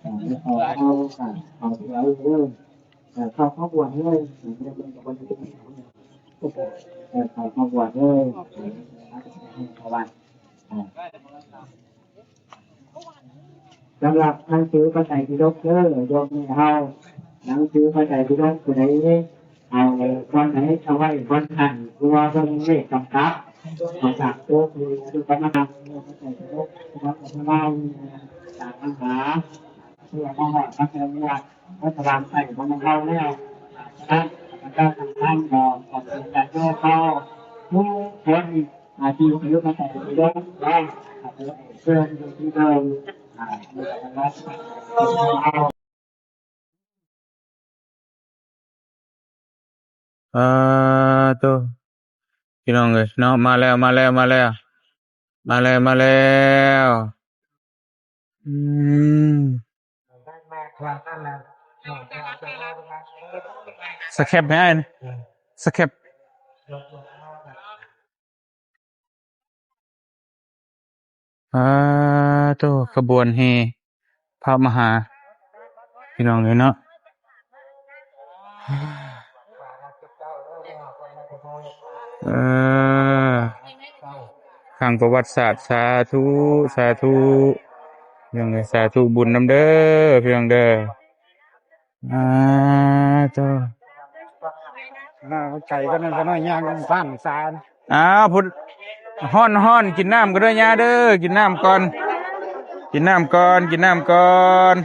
ເຂົ້າຂະບວນເລີຍ ເຂົ້າຂະບວນເລີຍ ເຂົ້າຂະບວນເລີຍ ສຳລັບໜັງສືພະໄຕປິດົກເດີ ໂຍມແມ່ເຮົາ ໜັງສືພະໄຕປິດົກ ຜູ້ໃດເອົາບ່ອນໃດເອົາໄວ້ບ່ອນນັ້ນ ຫຼືວ່າເບິ່ງເລກກຳກັບ ຂອງສາມໂຕຄືອະນຸກຳມະຖານ ພະໄຕປິດົກ ສະບັບອັດຕະລາຍ ສາມມະຫາ ເພື່ອມາຮອດມາເຖິງວັດ ວັດສະຫວ່າງໄຊຂອງພວກເຮົາແລ້ວ. ສະນັ້ນ ຂ້າພະເຈົ້າທັງຫຼາຍກໍຂໍເຊີນຍາດໂຍມເຮົາທຸກຄົນ ອາ ທີ່ຢູ່ໃນພະໄຕປິດົກ ແລະ ເຊີນຢູ່ທີ່ເດີມ ອາ ຢູ່ກັບວັດຂອງເຮົາ. ອ່າ ໂຕ ພີ່ນ້ອງເອີຍເນາະ ມາແລ້ວ ມາແລ້ວ ມາແລ້ວ ມາແລ້ວ ມາແລ້ວ ອືມ ສະແຄບໃຫ້ອ້າຍ ສະແຄບ. ອ່າ ໂຕ ຂະບວນແຫ່ພະມະຫາ ພີ່ນ້ອງເອີຍເນາະ ເອີ ຄັ້ງປະຫວັດສາດ ສາທຸ ສາທຸ ພີ່ນ້ອງເອີຍ ສາທຸບຸນນຳເດີ ພີ່ນ້ອງເດີ. ອ່າ ໂຕ ອ່າ ໄກກວ່ານັ້ນກະໜ້ອຍ ຍ່າງຜ່ານສາ. ອ້າວ ພຸ້ນ ຮ້ອນໆ ກິນນ້ຳກ່ອນເດີ ຍ່າເດີ ກິນນ້ຳກ່ອນ ກິນນ້ຳກ່ອນ ກິນນ້ຳກ່ອນ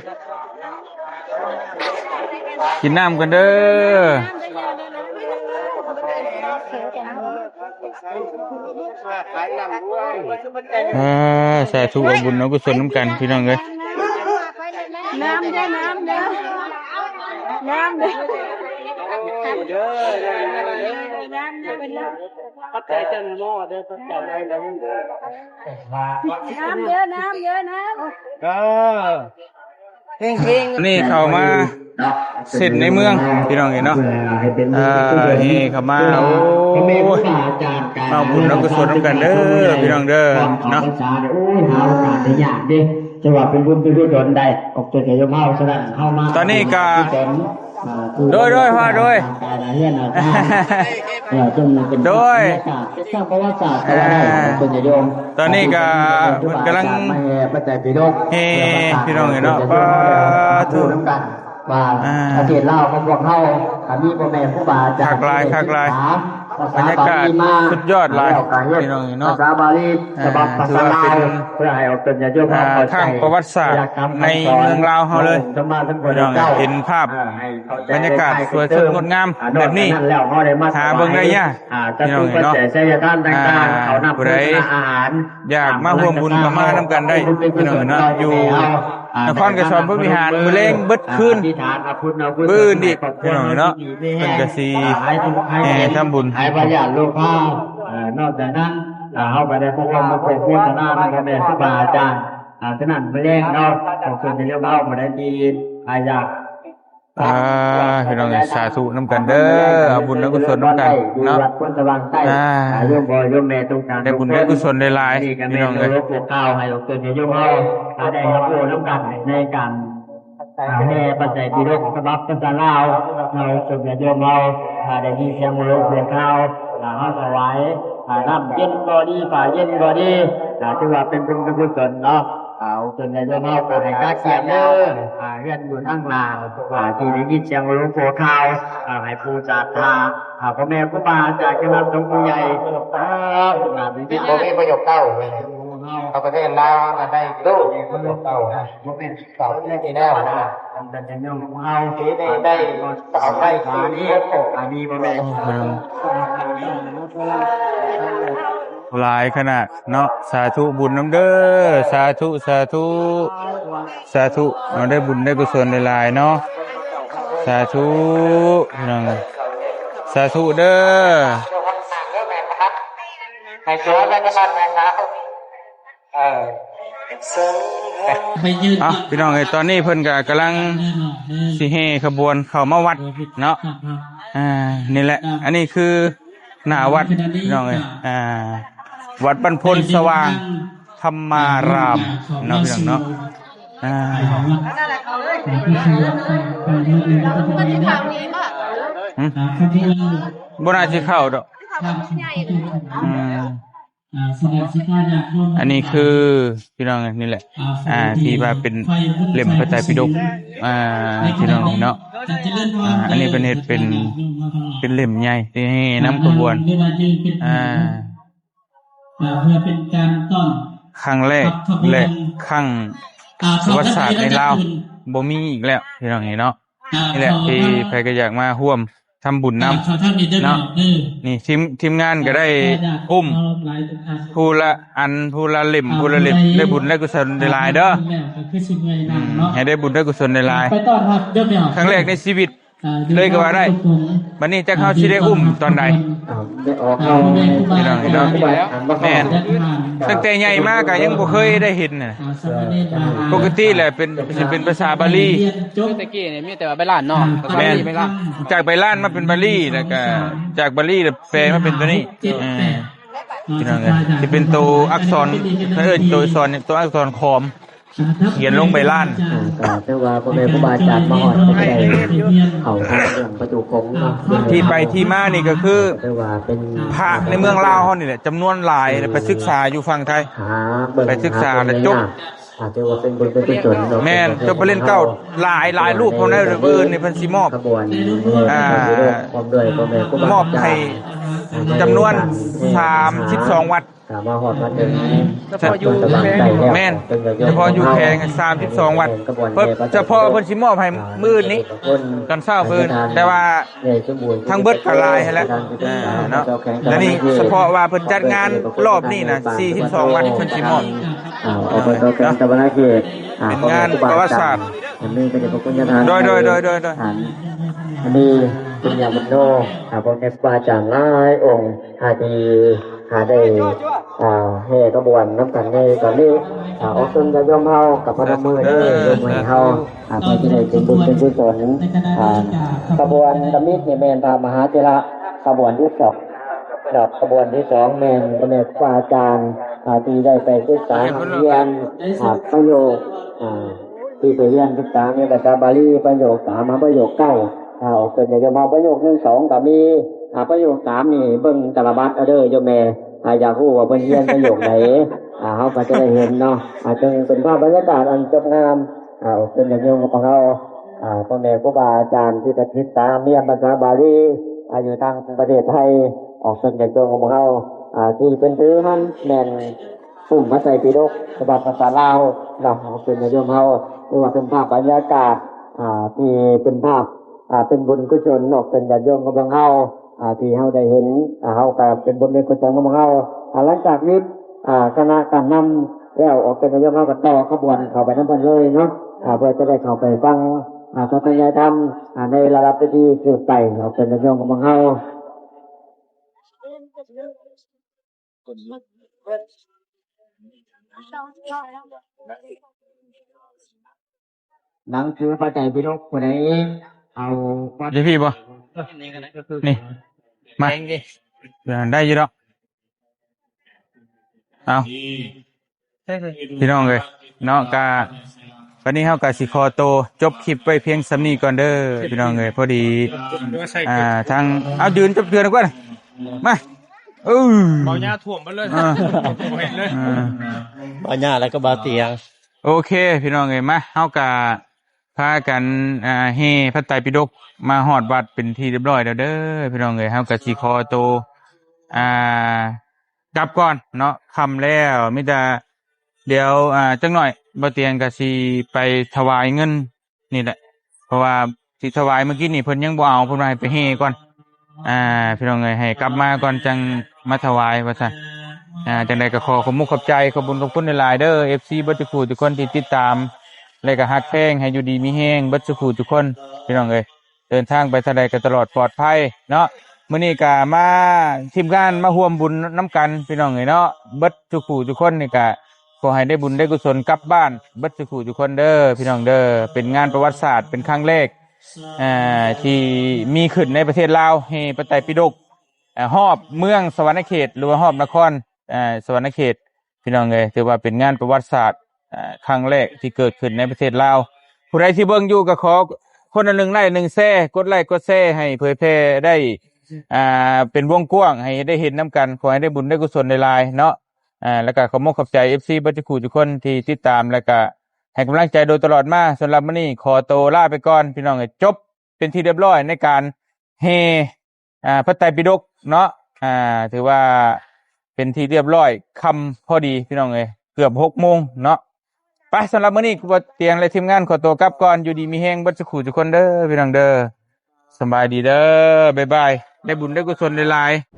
ກິນນ້ຳກ່ອນເດີ. ເອີ ສາທຸ ເອົາບຸນເອົາກຸສົນນຳກັນ ພີ່ນ້ອງເອີຍ. ນ້ຳເດີ ນ້ຳເດີ ນ້ຳເດີ ນ້ຳເດີ ຂອບໃຈເຈົ້າໝໍເດີ ຂອບໃຈຫຼາຍເດີ ນ້ຳເດີ ນ້ຳເດີ ນ້ຳ. ເອີ ເພງໆ ນີ້ເຂົ້າມາເສັ້ນໃນເມືອງ ພີ່ນ້ອງເອີຍເນາະ ເອີ ເຮົເຂົ້າມາ ໂອ້ຍ ເອົາບຸນເອົາກຸສົນນຳກັນເດີ ພີ່ນ້ອງເດີເນາະ. ໂອ້ຍ ຫາໂອກາດໄດ້ຍາກເດ້ ຈະວ່າເປັນບຸນເປັນກຸສົນໄດ້ ອອກຕົນໃຈໂຍມເຮົາ ສະນັ້ນເຮົາມາ ຕອນນີ້ກະ ໂດຍ ໂດຍ ພໍ່ ໂດຍ ເອີ ຈົນເປັນ ໂດຍ ບັນຍາກາດ ສ້າງປະຫວັດສາດກໍວ່າໄດ້ ເອີ ຕົນໃຈໂຍມ ຕອນນີ້ກະເພິ່ນກຳລັງ ມາແຫ່ພະໄຕປິດົກ ເຮ ພີ່ນ້ອງເອີຍເນາະ ປາໂທ ນຳກັນວ່າ ອ່າ ປະເທດລາວຂອງພວກເຮົາ ກໍມີພໍ່ແມ່ຄູບາອາຈານ ຄັກຫຼາຍ ຄັກຫຼາຍ ບັນຍາກາດສຸດຍອດຫຼາຍ ພີ່ນ້ອງເອີຍເນາະ ພາສາບາລີ ອ່າ ສະບັບພາສາລາວ ຖືວ່າເປັນ ເພື່ອໃຫ້ອອກຕົນຍາດໂຍມເຮົາ ອ່າ ເຂົ້າໃຈ ຄັ້ງປະຫວັດສາດໃນເມືອງລາວເຮົາເລີຍ ພີ່ນ້ອງເອີຍ ເຫັນພາບ ອ່າ ໃຫ້ເຂົ້າໃຈ ບັນຍາກາດສວຍສົດງົດງາມແບບນີ້ ອ່າ ນອກຈາກນັ້ນແລ້ວເຮົາໄດ້ມາ ຫາເບິ່ງໄດ້ຍາກ ອ່າ ຈະເປັນ ພີ່ນ້ອງເອີຍເນາະ ປັດໄຈໄຊຍະທານຕ່າງໆ ອ່າ ເຂົ້ານ້ຳ ຜູ້ໃດ ໂພຊະນາອາຫານ ຢາກມາຮ່ວມບຸນກໍມານຳກັນໄດ້ ພີ່ນ້ອງເອີຍເນາະ ຢູ່ນະຄອນໄກສອນພົມວິຫານ ມື້ແລງເບິດຄືນ ອ່າ ອະທິຖານ ອ່າ ມື້ອື່ນອີກ ພີ່ນ້ອງເນາະ ເພິ່ນກໍຊິແຫ່ທຳບຸນ ໃຫ້ພະຍາດໂລພາ ເອີ ນອກຈາກນັ້ນ ອ່າ ເຮົາກໍໄດ້ພວມໂພຊະນານຳພໍ່ແມ່ຄູບາອາຈານ ອ່າ ສະນັ້ນມື້ແລງເນາະ ຂອງເພິ່ນຈະເລີຍເວົ້າບໍ່ໄດ້ດີ ອ່າ ຢາກ ອ່າ ພີ່ນ້ອງເອີຍ ສາທຸນຳກັນເດີ ເອົາບຸນເອົາກຸສົນນຳກັນເນາະ ອ່າ ໄດ້ບຸນໄດ້ກຸສົນຫຼາຍໆ ພີ່ນ້ອງເອີຍ ພວກເຮົາໃຫ້ອອກຕົນຍາດໂຍມເຮົາ ອ່າ ໄດ້ຮັບຮູ້ນຳກັນໃນການ ອ່າ ແຫ່ພະໄຕປິດົກສະບັບພາສາລາວ ເຮົາອອກຕົນຍາດໂຍມເຮົາ ອ່າ ໄດ້ຍິນສຽງໂອໂລໂກທາວ ອ່າ ເຮົາຖວາຍ ອ່າ ນ້ຳເຢັນກໍດີ ຜ້າເຢັນກໍດີ ອ່າ ຖືວ່າເປັນບຸນເປັນກຸສົນເນາະ. ອ່າ ອອກຕົນຍາດໂຍມເຮົາກໍໃຫ້ກະກຽມເດີ ອ່າ ເຮືອນຢູ່ທາງໜ້າ ອ່າ ທີ່ໄດ້ຍິນສຽງໂອໂລໂກທາວ ອ່າ ໃຫ້ຜູ້ສັດທາ ອ່າ ພໍ່ແມ່ຄູບາອາຈານ ຄະນະສົງຜູ້ໃຫຍ່ ອ່າ ບໍ່ມີປະໂຫຍກເກົ່າ ເຮົາປະເທດລາວນະ ໄດ້ໂຕປະໂຫຍກເກົ່າ ບໍ່ແມ່ນເກົ່າແລ້ວນະ ອັນເປັນຍາດໂຍມຂອງເຮົາ ໄດ້ ໄດ້ເອົາໄວ້ທີ່ນີ້ ອັນນີ້ບໍ່ແມ່ນ ຫຼາຍຂະໜາດເນາະ ສາທຸບຸນນຳເດີ ສາທຸ ສາທຸ ສາທຸເນາະ ໄດ້ບຸນໄດ້ກຸສົນຫຼາຍໆເນາະ ສາທຸ ພີ່ນ້ອງ ສາທຸເດີ ໃຫ້ສວຍໄປນຳກັນແມ່ນເນາະ ເອີ ໄປຢືນ ອ່ະ ພີ່ນ້ອງເອີຍ ຕອນນີ້ເພິ່ນກໍກຳລັງຊິແຫ່ຂະບວນເຂົ້າມາວັດເນາະ ອ່າ ນີ້ແຫຼະ ອ່າ ອັນນີ້ຄື ໜ້າວັດ ພີ່ນ້ອງເອີຍ ອ່າ ວັດບັນພົນສະຫວ່າງທຳມາລາມເນາະ ພີ່ນ້ອງເນາະ ອ່າ ຫຶ ບໍ່ໜ້າຊິເຂົ້າດອກ ອືມ. ອ່າ ສະແດງສິດທາຍາດໂຍມ ອັນນີ້ຄື ພີ່ນ້ອງ ນີ້ແຫຼະ ອ່າ ທີ່ວ່າເປັນເຫຼັ້ມພະໄຕປິດົກ ອ່າ ພີ່ນ້ອງເນາະ ອ່າ ອັນນີ້ເພິ່ນເຮັດເປັນ ເປັນເຫຼັ້ມໃຫຍ່ ທີ່ໃຫ້ນຳຂະບວນ ອ່າ ອ່າ ເພື່ອເປັນການຕ້ອນ ຄັ້ງແລກ ແລະ ຄັ້ງ ອ່າ ປະຫວັດສາດໃນລາວ ບໍ່ມີອີກແລ້ວ ພີ່ນ້ອງເນາະ. ນີ້ແຫຼະ ທີ່ໃຜກໍຢາກມາຮ່ວມທຳບຸນນຳເນາະ ນີ້ທີມ ທີມງານກໍໄດ້ອຸ້ມຜູ້ລະອັນ ຜູ້ລະເຫຼັ້ມ ຜູ້ລະເຫຼັ້ມ ໄດ້ບຸນໄດ້ກຸສົນຫຼາຍໆເດີ ອືມ ໃຫ້ໄດ້ບຸນໄດ້ກຸສົນຫຼາຍໆ ຄັ້ງແລກໃນຊີວິດເລີຍກໍວ່າໄດ້ ບັດນີ້ຈັກເຮົາຊິໄດ້ອຸ້ມຕອນໃດ ອ່າ ໄດ້ອອກເອົາ ພີ່ນ້ອງເນາະ ແມ່ນ ຕັ້ງແຕ່ໃຫຍ່ມາກໍຍັງບໍ່ເຄີຍໄດ້ເຫັນນະ ປົກກະຕິແຫຼະເປັນ ຊິເປັນພາສາບາລີ ແຕ່ກີ້ນີ້ມີແຕ່ວ່າໃບລານເນາະ ແມ່ນ ໃບລານ ຈາກໃບລານມາເປັນບາລີ ແລ້ວກໍຈາກບາລີແລ້ວແປມາເປັນຕົວນີ້ ເອີ ພີ່ນ້ອງເອີຍ ຊິເປັນໂຕອັກສອນ ເອີ້ນໂຕອັກສອນ ໂຕອັກສອນຂອມ ຂຽນລົງໃບລານ ອ່າ ກໍຖືວ່າພໍ່ແມ່ຄູບາອາຈານມາຮອດ ກໍໄດ້ເຂົ້າທາງເລື່ອງປະຕູຂົງເນາະ ທີ່ໄປທີ່ມານີ້ກໍຄື ຖືວ່າເປັນພະໃນເມືອງລາວເຮົານີ້ແຫຼະ ຈຳນວນຫຼາຍ ໄປສຶກສາຢູ່ຝັ່ງໄທ ໄປສຶກສາແລ້ວຈົບ ອ່າ ຖືວ່າເປັນບຸນເປັນກຸສົນເນາະ ແມ່ນ ຈົບປະລິນເກົ້າ ຫຼາຍ ຫຼາຍຮູບພວກນັ້ນ ມື້ອື່ນນີ້ເພິ່ນຊິມອບ ອ່າ ມອບໃຫ້ຈຳນວນສາມສິບສອງວັດ ສາມາດຮອດມາເຖິງ ສະເພາະຢູ່ແຂວງ ແມ່ນ ສະເພາະຢູ່ແຂວງສາມສິບສອງວັດ ເພິ່ນ ສະເພາະເພິ່ນຊິມອບໃຫ້ມື້ອື່ນນີ້ ຕອນເຊົ້າເພິ່ນ ແຕ່ວ່າທັງເບິດກໍຫຼາຍຫັ້ນແຫຼະ ເອີ ເນາະ ແລະນີ້ສະເພາະວ່າເພິ່ນຈັດງານລອບນີ້ນະ ສີ່ສິບສອງວັດ ເພິ່ນຊິມອບ ອ່າ ເອົາເພິ່ນເຂົ້າແຂວງສະຫວັນນະເຂດ ອ່າ ເປັນງານປະຫວັດສາດ ອັນນີ້ກໍຈະຂອບຄຸນທ່ານ ໂດຍ ໂດຍ ໂດຍ ໂດຍ ອັນນີ້ເປັນຍາມໂນ ອ່າ ພວກແມ່ຄູບາອາຈານຫຼາຍອົງ ອ່າ ທີ່ ອ່າ ໄດ້ ອ່າ ແຫ່ຂະບວນນຳກັນໃນຕອນນີ້ ອ່າ ອອກຕົນຍາດໂຍມເຮົາກັບພະນົມມືເດີ ຍົກມືໃຫ້ເຮົາ ອ່າ ເພື່ອຈະໄດ້ເປັນບຸນເປັນກຸສົນ ອ່າ ຂະບວນກະມິດນີ້ແມ່ນພະມະຫາເຖລະຂະບວນທີສອງ ແລະຂະບວນທີສອງແມ່ນພະແມ່ຄູບາອາຈານ ອ່າ ທີ່ໄດ້ໄປສຶກສາຮ່ຳຮຽນ ອ່າ ປະໂຫຍກ ອ່າ ທີ່ໄປຮຽນສຶກສາໃນພາສາບາລີ ປະໂຫຍກສາມຫາປະໂຫຍກເກົ້າ ອ່າ ອອກເປັນຍາດໂຍມເຮົາ ປະໂຫຍກໜຶ່ງ ສອງ ກໍມີ ອ່າ ປະໂຫຍກສາມນີ້ເບິ່ງຕາລະບັດເອົາເດີໂຍມແມ່ ອ່າ ຢາກຮູ້ວ່າເພິ່ນຮຽນປະໂຫຍກໃດ ອ່າ ເຮົາກໍຈະໄດ້ເຫັນເນາະ ອ່າ ຈຶ່ງເປັນພາບບັນຍາກາດອັນຈົບງາມ ອ່າ ເປັນຍາດໂຍມຂອງເຮົາ ອ່າ ພໍ່ແມ່ຄູບາອາຈານທີ່ປະຕິດຕາຮຽນພາສາບາລີ ອ່າ ຢູ່ທາງປະເທດໄທ ອອກເປັນຍາດໂຍມຂອງເຮົາ ອ່າ ທີ່ເປັນຖືຫັ້ນແມ່ນ ກຸ່ມພະໄຕປິດົກ ສະບັບພາສາລາວເນາະ ເປັນຍາດໂຍມເຮົາ ຫຼືວ່າເປັນພາບບັນຍາກາດ ອ່າ ທີ່ເປັນພາບ ອ່າ ເປັນບຸນກຸສົນເນາະ ເປັນຍາດໂຍມຂອງພວກເຮົາ ອ່າ ທີ່ເຮົາໄດ້ເຫັນ ອ່າ ເຮົາກໍເປັນບຸນເປັນກຸສົນຂອງພວກເຮົາ ອ່າ ຫຼັງຈາກນີ້ ອ່າ ຄະນະການນຳແລ້ວ ອອກເປັນຍາດໂຍມເຮົາກໍຕໍ່ຂະບວນເຂົ້າໄປນຳເພິ່ນເລີຍເນາະ ອ່າ ເພື່ອຈະໄດ້ເຂົ້າໄປຟັງ ອ່າ ສາທະຍາຍທຳ ອ່າ ໃນລະດັບພິທີສືບໄປ ອອກເປັນຍາດໂຍມຂອງພວກເຮົາ. ໜັງສືພະໄຕປິດົກຜູ້ໃດເອົາ ຢູ່ພີ້ບໍ່? ນີ້ ມາ ໄດ້ຢູ່ດອກ ເອົາ ພີ່ນ້ອງເອີຍເນາະ ກະ ບັດນີ້ເຮົາກະຊິຂໍໂຕຈົບຄລິບໄວ້ພຽງສ່ຳນີ້ກ່ອນເດີ ພີ່ນ້ອງເອີຍ ພໍດີ ອ່າ ທາງ ເອົາ ຢືນຈັບເທື່ອນຳກັນ ມາ ເອີ ເບົາຫຍ້າຖ້ວມເບິດເລີຍ ເອີ ບໍ່ເຫັນເລີຍ ເອີ ເບົາຫຍ້າແລ້ວກໍເບົາຕຽງ ໂອເຄ ພີ່ນ້ອງເອີຍ ມາ ເຮົາກະພາກັນ ອ່າ ແຫ່ພະໄຕປິດົກມາຮອດວັດເປັນທີ່ຮຽບຮ້ອຍແລ້ວເດີ ພີ່ນ້ອງເອີຍ ເຮົາກະຊິຂໍໂຕ ອ່າ ກັບກ່ອນເນາະ ຄ່ຳແລ້ວ ມີແຕ່ ດຽວ ອ່າ ຈັກໜ້ອຍ ບໍ່ຕຽງກໍຊິໄປຖວາຍເງິນນີ້ແຫຼະ ເພາະວ່າຊິຖວາຍມື້ກີ້ນີ້ເພິ່ນຍັງບໍ່ເອົາ ເພິ່ນວ່າໃຫ້ໄປແຫ່ກ່ອນ ອ່າ ພີ່ນ້ອງເອີຍ ໃຫ້ກັບມາກ່ອນຈັ່ງມາຖວາຍວ່າຊັ້ນ ອ່າ ຈັ່ງໃດກໍຂໍຂອບມຸກຂອບໃຈ ຂອບບຸນຂອບຄຸນຫຼາຍໆເດີ ເອັຟຊີ ເບິດທຸກຜູ້ທຸກຄົນທີ່ຕິດຕາມ ແລະກໍຮັກແພງ ໃຫ້ຢູ່ດີມີແຮງເບິດທຸກຜູ້ທຸກຄົນ ພີ່ນ້ອງເອີຍ. ເດີນທາງໄປທາງໃດກໍຕະຫຼອດປອດໄພເນາະ ມື້ນີ້ກໍມາ ທີມງານມາຮ່ວມບຸນນຳກັນ ພີ່ນ້ອງເອີຍເນາະ ເບິດທຸກຜູ້ທຸກຄົນນີ້ກໍຂໍໃຫ້ໄດ້ບຸນໄດ້ກຸສົນກັບບ້ານເບິດທຸກຜູ້ທຸກຄົນເດີ ພີ່ນ້ອງເດີ ເປັນງານປະຫວັດສາດ ເປັນຄັ້ງແລກ ເອີ ທີ່ມີຂຶ້ນໃນປະເທດລາວ ແຫ່ພະໄຕປິດົກ ຮອບເມືອງສະຫວັນນະເຂດ ຫຼືວ່າຮອບນະຄອນ ເອີ ສະຫວັນນະເຂດ ພີ່ນ້ອງເອີຍ ຖືວ່າເປັນງານປະຫວັດສາດ ເອີ ຄັ້ງແລກທີ່ເກີດຂຶ້ນໃນປະເທດລາວ ຜູ້ໃດທີ່ເບິ່ງຢູ່ກໍຂໍຄົນລະໜຶ່ງໄລ້ໜຶ່ງແຊ ກົດໄລ້ກົດແຊໃຫ້ເຜີຍແຜ່ໄດ້ ອ່າ ເປັນວົງກວ້າງ ໃຫ້ໄດ້ເຫັນນຳກັນ. ຂໍໃຫ້ໄດ້ບຸນໄດ້ກຸສົນຫຼາຍໆເນາະ. ອ່າ ແລ້ວກໍຂອບມຸກຂອບໃຈ ເອັຟຊີ ເບິດທຸກຜູ້ທຸກຄົນທີ່ຕິດຕາມ ແລ້ວກໍໃຫ້ກຳລັງໃຈໂດຍຕະຫຼອດມາ. ສຳລັບມື້ນີ້ຂໍໂຕລາໄປກ່ອນ ພີ່ນ້ອງເອີຍ. ຈົບເປັນທີ່ຮຽບຮ້ອຍໃນການແຫ່ ອ່າ ພະໄຕປິດົກເນາະ. ອ່າ ຖືວ່າເປັນທີ່ຮຽບຮ້ອຍ ຄ່ຳພໍດີ ພີ່ນ້ອງເອີຍ ເກືອບຫົກໂມງເນາະ. ໄປ ສຳລັບມື້ນີ້ ບ່າວຕຽງ ແລະ ທີມງານ ຂໍໂຕກັບກ່ອນ. ຢູ່ດີມີແຮງເບິດທຸກຜູ້ທຸກຄົນເດີ ພີ່ນ້ອງເດີ. ສະບາຍດີເດີ ບາຍບາຍ. ໄດ້ບຸນໄດ້ກຸສົນຫຼາຍໆ.